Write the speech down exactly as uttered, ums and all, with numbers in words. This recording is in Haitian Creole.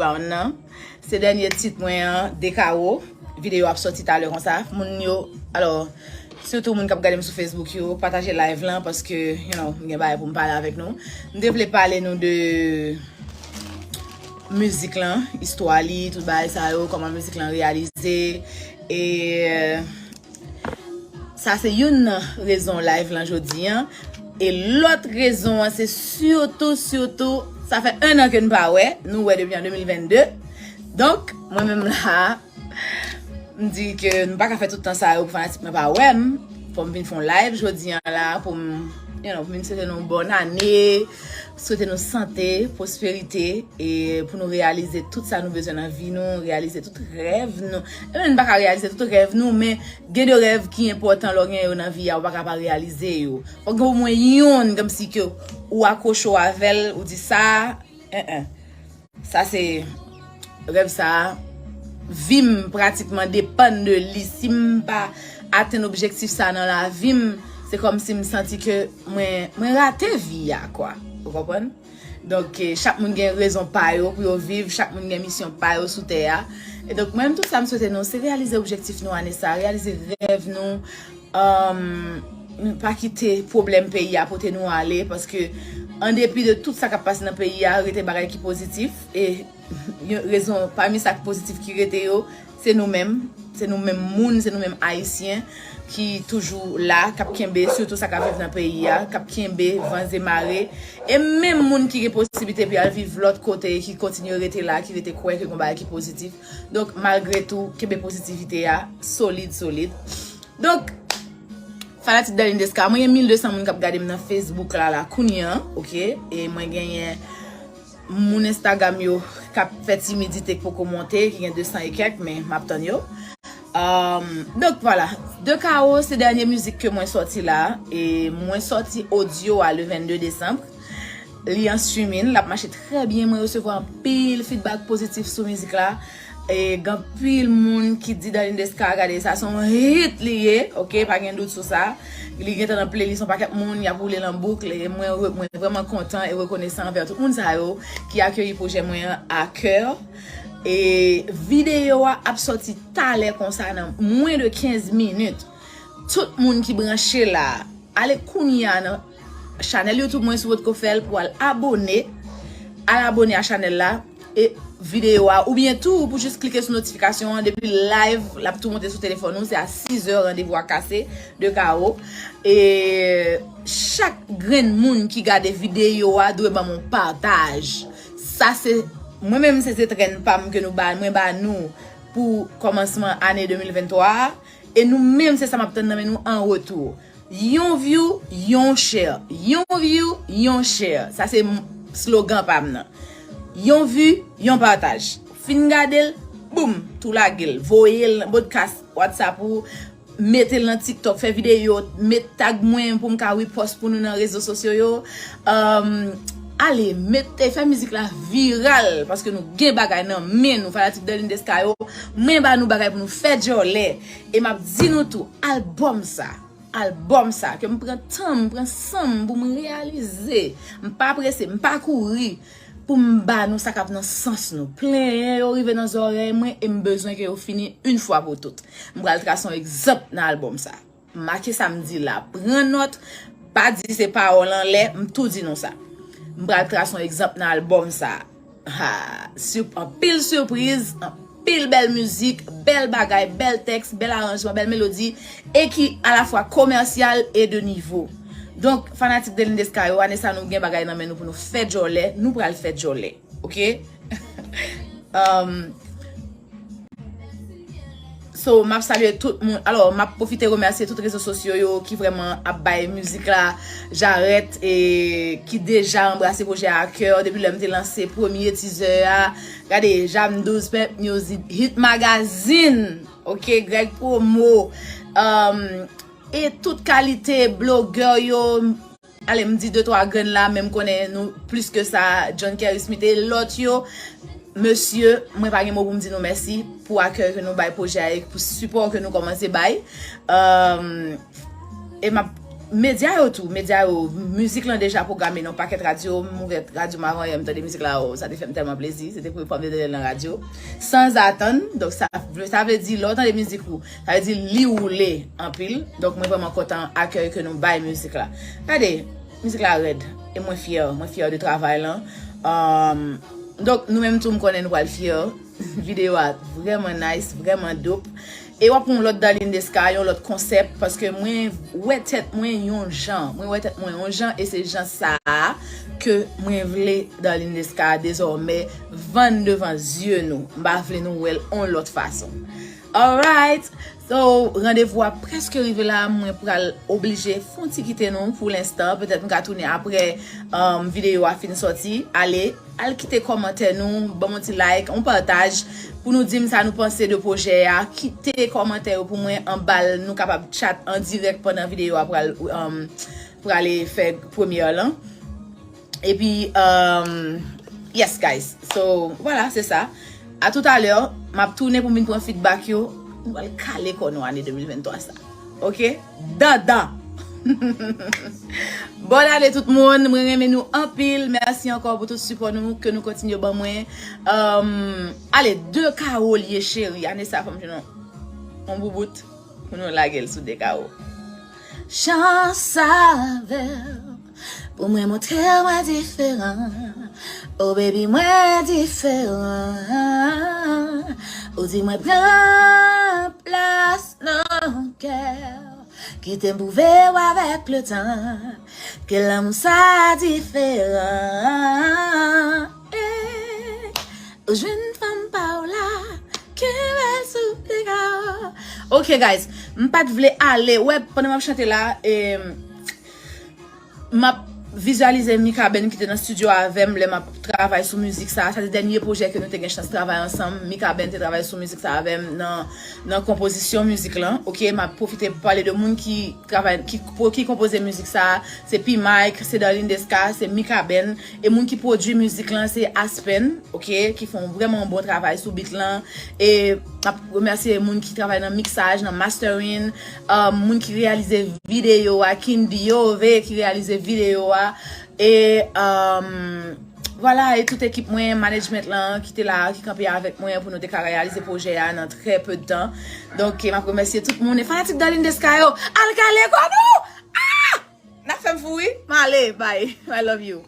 Brown nan. Se dènye tit mwen an, De Kawo. Videyo ap sòti talè konsa. Moun yo, alò, sitou moun k ap gade m sou Facebook yo, pataje live lan paske, you know, m gen bagay pou m pale avèk nou. M te vle pale nou de mizik lan, istwa li, tout bagay sa yo, kòman mizik lan reyalize. E sa se youn nan rezon live lan jodi an. E lòt rezon an se sitou, sitou, sa fè en an ke n pa wè, nou wè depi an de mil vennde. Donk, mwen menm la, m di ke m pa ka fè tout tan sa yo pou fanatik mwen pa wè m. Fò m vin fè yon live jodi an la pou m, you know, pou m vin swete nou bòn ane, swete nou sante, pwosperite, e pou nou reyalize tout sa nou bezwen nan vi nou, reyalize tout rèv nou. E menm nou pa ka reyalize tout rèv nou, men gen de rèv ki enpòtan lè w gen yo nan vi a, ou pa ka pa reyalize yo. Fòk gen omwen yonn, kòmsi ke ou akwoche w avè l, ou di sa, en, en. Sa se rèv sa a, vi m pratikman depann de li. Si m pa atenn objektif sa nan lavi m, se kòmsi m santi ke mwen, mwen rate vi a, kwa. Ou konprann? Donk, eh, chak moun gen rezon pa yo pou yo viv, chak moun gen misyon pa yo sou tè a. E donk, mwen menm, tout sa m swete nou, se reyalize objektif nou ane sa, reyalize rèv nou, um, pa kite pwoblèm peyi a pote nou ale, paske an depi de tout sa k ap pase nan peyi a, rete bagay ki pozitif, e yon rezon pami sa k pozitif ki rete yo, se nou menm, se nou menm moun, se nou menm Ayisyen ki toujou la, k ap kenbe, sitou sa k ap viv nan peyi a, k ap kenbe van e mare, e menm moun ki gen posiblite pou y al viv lòt kote, ki kontinye rete la, ki rete kwè ke gen bagay ki pozitif. Donk, malgre tou, kenbe pozitivite a, solid, solid. Donk, fanatik Darline Desca, mwen gen mil de san moun k ap gade m nan Facebook la, la, kounye an, oke? E mwen genyen moun Instagram yo k ap fè timidite k poko monte, ki gen de san e kèk, men m ap tann yo. Um, donk, vwala. De Kawo, se dènye mizik ke mwen sòti la, e mwen sòti odyo a le vennde desanm. Li an streaming, l ap mache trè byen. Mwen resevwa anpil feedback pozitif sou mizik la. E gen anpil moun ki di Darline Desca, gade, sa se yon hit li ye, oke, pa gen dout sou sa. Li gentan nan playlist yon pakèt moun, y ap woule l an bouk. E mwen, mwen vrèman kontan e rekonesan anvè tout moun sa yo ki akeyi pwojè mwen an a kè. E videyo a ap sòti talè konsa nan mwen de kenz minit. Tout moun ki branche la, ale kounye a nan chanèl YouTube mwen si w potko fè l pou al abone. Al abone a chanèl la e videyo a, oubyen tou pou jis klike sou notifikasyon an depi live, l ap tou monte sou telefòn ou, se a sizè randevou a kase, De Kawo. E chak grenn moun ki gade videyo a dwe ban m yon pataj. Sa se, mwen menm se, se trend pa m ke nou ba, mwen ba nou pou kòmansman ane de mil venntwa a. E nou menm, se sa m ap tann nan men nou an retou. Yon view, yon share. Yon view, yon share. Sa se m-, slogan pa m nan. Yon vi, yon pataj. Fin gade l, boum, tou lage l. Voye l nan podcast, WhatsApp ou, mete l nan TikTok, fè videyo, met tag mwen pou m ka repost pou nou nan rezo sosyo yo. Um, ale, mete, fè mizik la viral, paske nou gen bagay nan men nou, fanatik Darline Desca yo. Mwen ba nou bagay pou nou fè djòlè. E m ap di nou tou, albòm sa, albòm sa, ke m pran tan m, pran san m pou m reyalize. M pa prese, m pa kouri, pou m ba nou sa k ap nan sans nou. Plenyen yo rive nan zòrèy mwen e m bezwen ke yo fini yon fwa pou tout. M pral trase yon egzanp nan albòm sa. Make sa m di la, pran nòt, pa di se pawòl anlè, m tou di nou sa. M pral trase yon egzanp nan albòm sa. Ha, sip-, anpil sipriz, anpil bèl mizik, bèl bagay, bèl tèks, bèl aranjman, bèl melodi, e ki alafwa komèsyal e de nivo. Donk, fanatik Darline Desca yo, ane sa nou gen bagay nan men nou pou nou fè djòlè, nou pral fè djòlè, oke? Um, so, m ap salye tout moun. Alò, m ap pwofite remèsye tout rezo sosyo yo ki vrèman ap bay mizik la jarèt e ki deja anbrase pwojè a kè depi lè m te lanse premye teaser a. Gade, Jam douz, Pep Music, Hit Magazine, oke, Greg Promo, um, e tout kalite blogè yo, ale, m di de twa grenn la, men m konnen nou plis ke sa, John Kerry Smith e lòt yo. Mesye, mwen pa gen mo pou m di nou mèsi pou akèy ke nou bay pwojè a e pou sipò ke nou kòmanse bay. Um, e m ap medya yo tou, medya yo, mizik lan deja pwograme nan pakèt radyo, m ouvè radyo m avan yè, m tande mizik la, oh, sa te fè m tèlman plezi, se te premye fwa m te tande l nan radyo, sanzatann, donk sa, sa vle di, lè w tande mizik ou, sa vle di li woule anpil, donk mwen vrèman kontan akèy ke nou bay mizik la. Gade, mizik la rèd, e mwen fyè, mwen fyè de travay lan. Um, donk, nou menm tou, m konnen nou pral fyè. Videyo a vrèman nice, vrèman dope. E w ap yon lòt Darline Desca, yon lòt konsèp, paske mwen wè tèt mwen yon jan. Mwen wè tèt mwen yon jan, e se jan sa a ke mwen vle Darline Desca dezòmè vann devan zye nou. M pa vle nou wè l yon lòt fason. Alright! So, randevou a prèske rive la, mwen pral oblije fon ti kite nou pou lenstan. Petèt m ka tounen apre um, videyo a fin sòti. Ale, al kite kòmantè nou, ban m yon ti like, yon pataj, pou nou di m sa nou panse de pwojè a. Kite kòmantè yo pou mwen anba l, nou kapab chat an dirèk pandan videyo a pral, um, prale fè premyè lan. Epi, um, yes, guys. So, vwala, se sa. A toutalè, m ap tounen pou m vin pran feedback yo. Nou pral kale kò nou ane de mil venntwa sa. Ok? Dandan! Bòn ane tout moun, mwen renmen nou anpil. Mèsi ankò pou tout sipò nou ke nou kontinye ban mwen. Um, ale, de kawo l ye cheri. Ane sa fò m jwenn yon, yon boubout pou nou lage l sou de kawo. Chans avè w pou mwen montre w mwen diferan. Oh baby, mwen diferan. Ou di mwen pran plas nan kè w. Kite m pwouve w avèk letan ke lanmou sa diferan. Eh, ou jwenn fanm pa w la, kenbe l sou piga w. Ok, guys, m pa t vle ale. Wè, pandan m ap chante la, e, m ap vizyalize Mikaben ki te nan estidyo avè m lè m ap travay sou mizik sa. Sa se dènye pwojè ke nou te gen chans travay ansanm. Mikaben te travay sou mizik sa avè m nan, nan konpozisyon mizik lan. Ok, m ap pwofite pou pale de moun ki travay, ki, ki konpoze mizik sa. Se P Mike, se Darline Desca, se Mikaben. E moun ki pwodui mizik lan, se Aspen, ok, ki fè yon vrèman bon travay sou beat lan. E m ap remèsye moun ki travay nan miksaj, nan mastering, um, moun ki reyalize videyo a, Kindy Yove ki reyalize videyo a. E, um, vwala, e tout ekip mwen, management lan, ki te la, ki kanpe avèk mwen pou nou te ka reyalize pwojè a nan trè pe de tan. Donk, m ap remèsye tout moun. E fanatik Darline Desca yo, al kale kò nou! Ah! N ap fè m fou, wi. M ale, bye. I love you.